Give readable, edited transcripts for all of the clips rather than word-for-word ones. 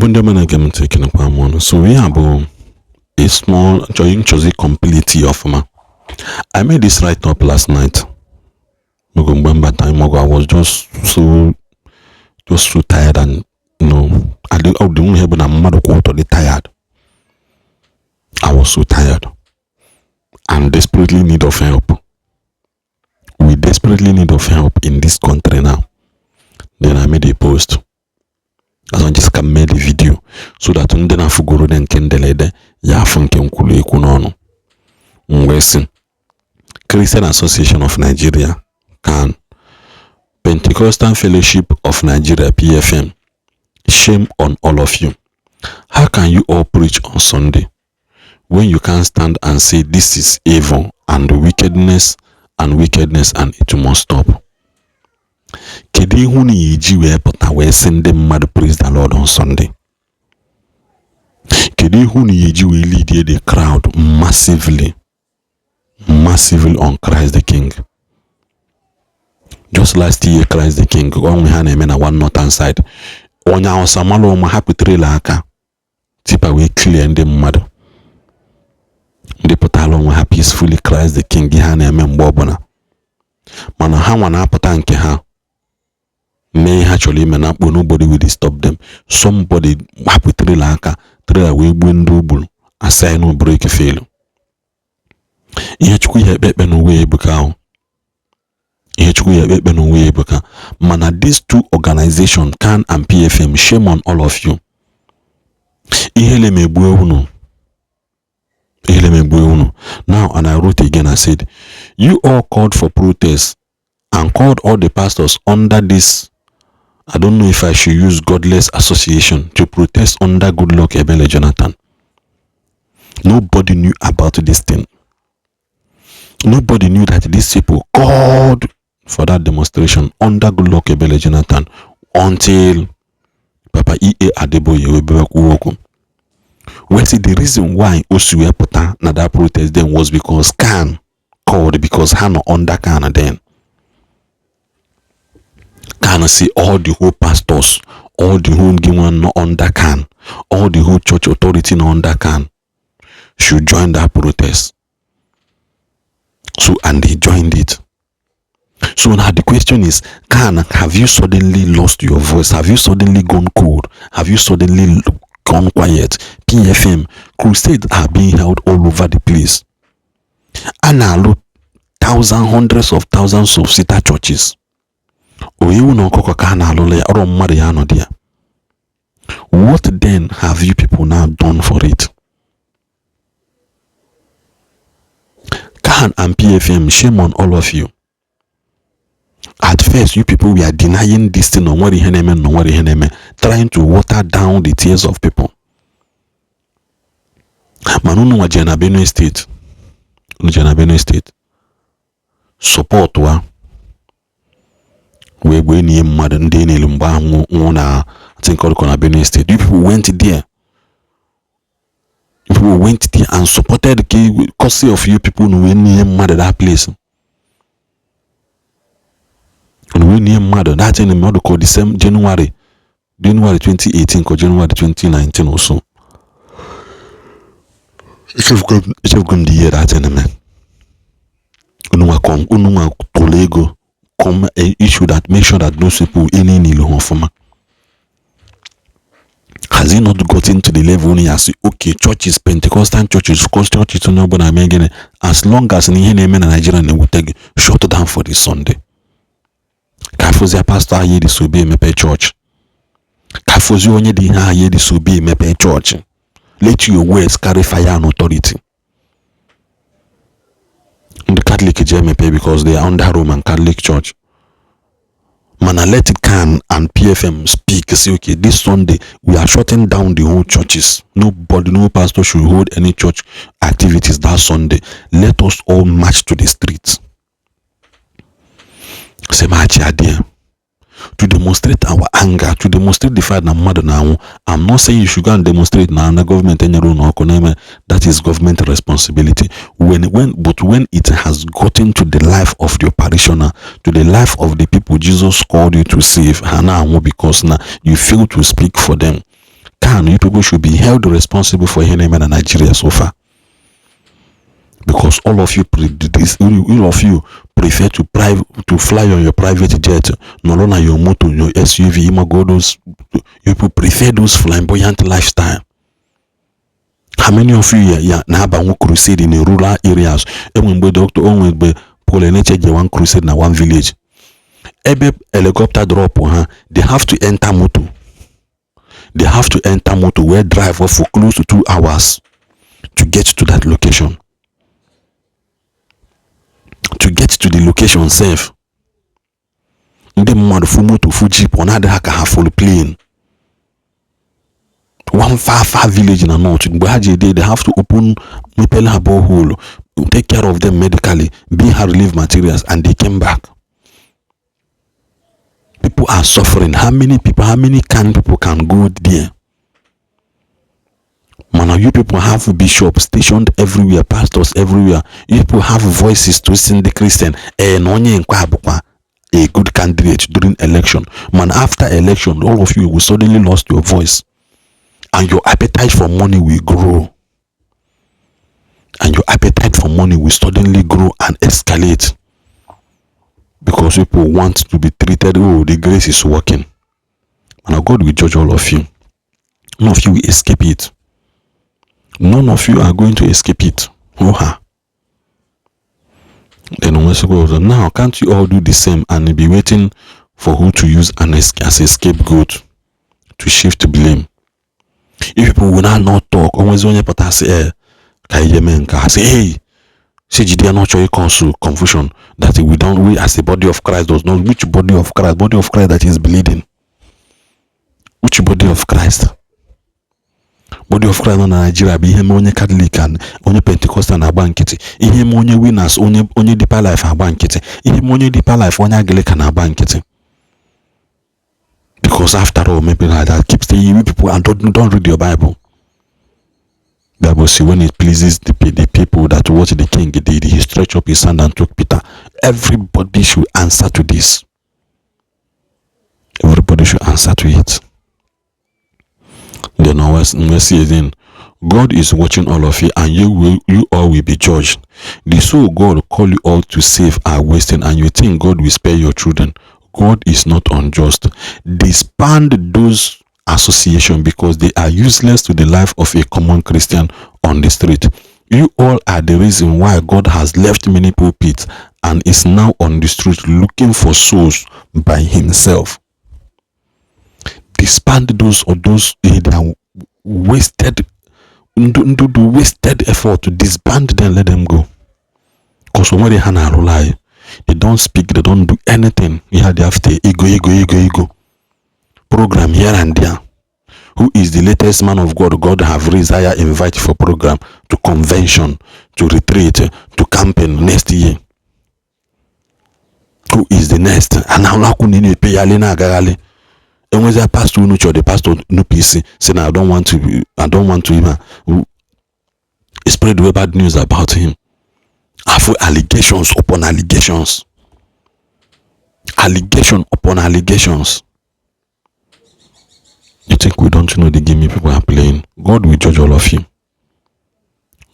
So we have a small choosy complete of ma. I made this write up last night. I was just so tired, and I didn't have a mother quarterly tired. I was so tired and desperately need of help. We desperately need of help in this country now. Then I made a post. As I just made a video so that ndena fuguru den kendelede ya funke nkulu ekunono. Mwesi Christian Association of Nigeria can Pentecostal Fellowship of Nigeria PFM. Shame on all of you. How can you all preach on Sunday when you can't stand and say this is evil and wickedness and it must stop? Kedi hu ni yiji we pota we send them mad praise the Lord on Sunday. Kedi hu ni yiji we lead the crowd massively on Christ the King. Just last year, Christ the King, when we had a one northern side, on our Samalo happy trailer aka tipa we clear and them mad. The potalon were peacefully Christ the King, Gihana and Bobona. Mana hawana patanke ha. May actually men up when nobody will stop them. Somebody happy trailer aka, trailer we window bull, assign no break a fail. Yet we have been away bukao. Mana these two organizations, CAN and PFM, shame on all of you. Now, and I wrote again, I said, you all called for protest and called all the pastors under this, I don't know if I should use godless association, to protest under Goodluck Ebele Jonathan. Nobody knew about this thing. Nobody knew that these people called for that demonstration under Goodluck Ebele Jonathan until Papa E.A. Adeboye Webewaku. Well, see, the reason why Osuwe Pota na that protest then was because CAN called, because Hano under CAN then. CAN see all the whole pastors, all the whole Giwan no under CAN, all the whole church authority no under CAN should join that protest. So, and they joined it. So now the question is, CAN, have you suddenly lost your voice? Have you suddenly gone cold? Have you suddenly gone quiet? PFM, crusades are being held all over the place. And now, hundreds of thousands of sister churches. What then have you people now done for it? CAN and PFM, shame on all of you. At first, you people were denying this thing, trying to water down the tears of people. Manunu wa Jena Benue State. Support wa. We ni madam deni lumba na tinkol kona Benue State. You people went there. You people went there and supported the cause of you people who were near mad that place. We near mother that in the model called the same January 2018 or January 2019 or so. It have gone the year that enemy. Unuma Tolego come a issue that make sure that those people any nilo forma. Has he not gotten to the level when he has okay, churches, Pentecostal churches, churches to know, but I'm again as long as Nigeria and will take shut down for this Sunday. Kafozi pastor aye disobey mepe church. Kafozi onye di ha aye disobey mepe church. Let your words carry fire and authority. The Catholic mepe because they are under Roman Catholic Church. Mana let it CAN and PFM speak. Say okay, this Sunday we are shutting down the whole churches. Nobody, no pastor should hold any church activities that Sunday. Let us all march to the streets. To demonstrate our anger, to demonstrate the fact that mother now. I'm not saying you should go and demonstrate now. The government that is government responsibility. But when it has gotten to the life of your parishioner, to the life of the people Jesus called you to save, because now you fail to speak for them. you people should be held responsible for any man in Nigeria so far. Because all of you prefer to fly on your private jet, not on your motor, your SUV, you prefer those flamboyant lifestyle. How many of you now have crusade in the rural areas? And when Doctor Owen be pollinated one crusade in one village. Ebe helicopter drop, they have to enter motor. They have to enter motor where drive for close to 2 hours to get to that location. To get to the location safe. Ndị mmadụ fu moto fu jeep on ada ka ha full plane. One far village in the north. They have to open a borehole, take care of them medically, be her relief materials, and they came back. People are suffering. How many kind people can go there? Man, you people have bishops stationed everywhere, pastors everywhere. You people have voices to sing the Christian. A good candidate during election. Man, after election, all of you will suddenly lost your voice. And your appetite for money will grow. And your appetite for money will suddenly grow and escalate. Because people want to be treated, oh, the grace is working. And God will judge all of you. None of you will escape it. None of you are going to escape it. Oh, then now, can't you all do the same and be waiting for who to use as a scapegoat to shift blame? If people will not talk, always when you put say, hey, say they are not showing confusion that we as a body of Christ does not. Which body of Christ? Body of Christ that is bleeding. Which body of Christ? Body of Christ in Nigeria be him only Catholic and only Pentecostal and abankiti. Him only winners, only deeper life abankiti. Him only deeper life only Anglican abankiti. Because after all, maybe like that keep saying you people and don't read your Bible. Bible see when it pleases the people that what the king did, he stretched up his hand and took Peter. Everybody should answer to this. Everybody should answer to it. Then always see again. God is watching all of you, and you all will be judged. The soul God call you all to save are wasting, and you think God will spare your children. God is not unjust. Disband those associations because they are useless to the life of a common Christian on the street. You all are the reason why God has left many pulpits and is now on the street looking for souls by himself. Disband those that wasted effort to disband them, let them go. Because when they don't speak, they don't do anything. They have to ego. Program here and there. Who is the latest man of God? God have raised higher invite for program, to convention, to retreat, to campaign next year. Who is the next? And now pay Alina Garale. And when the pastor the pastor no PC saying I don't want to spread the bad news about him. After allegations upon allegations. Allegation upon allegations. You think we don't know the game people are playing? God will judge all of you.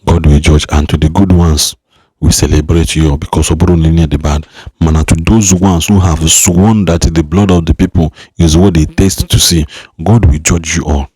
God will judge, and to the good ones, we celebrate you because of near the bad. Man, to those ones who have sworn that the blood of the people is what they taste to see, God will judge you all.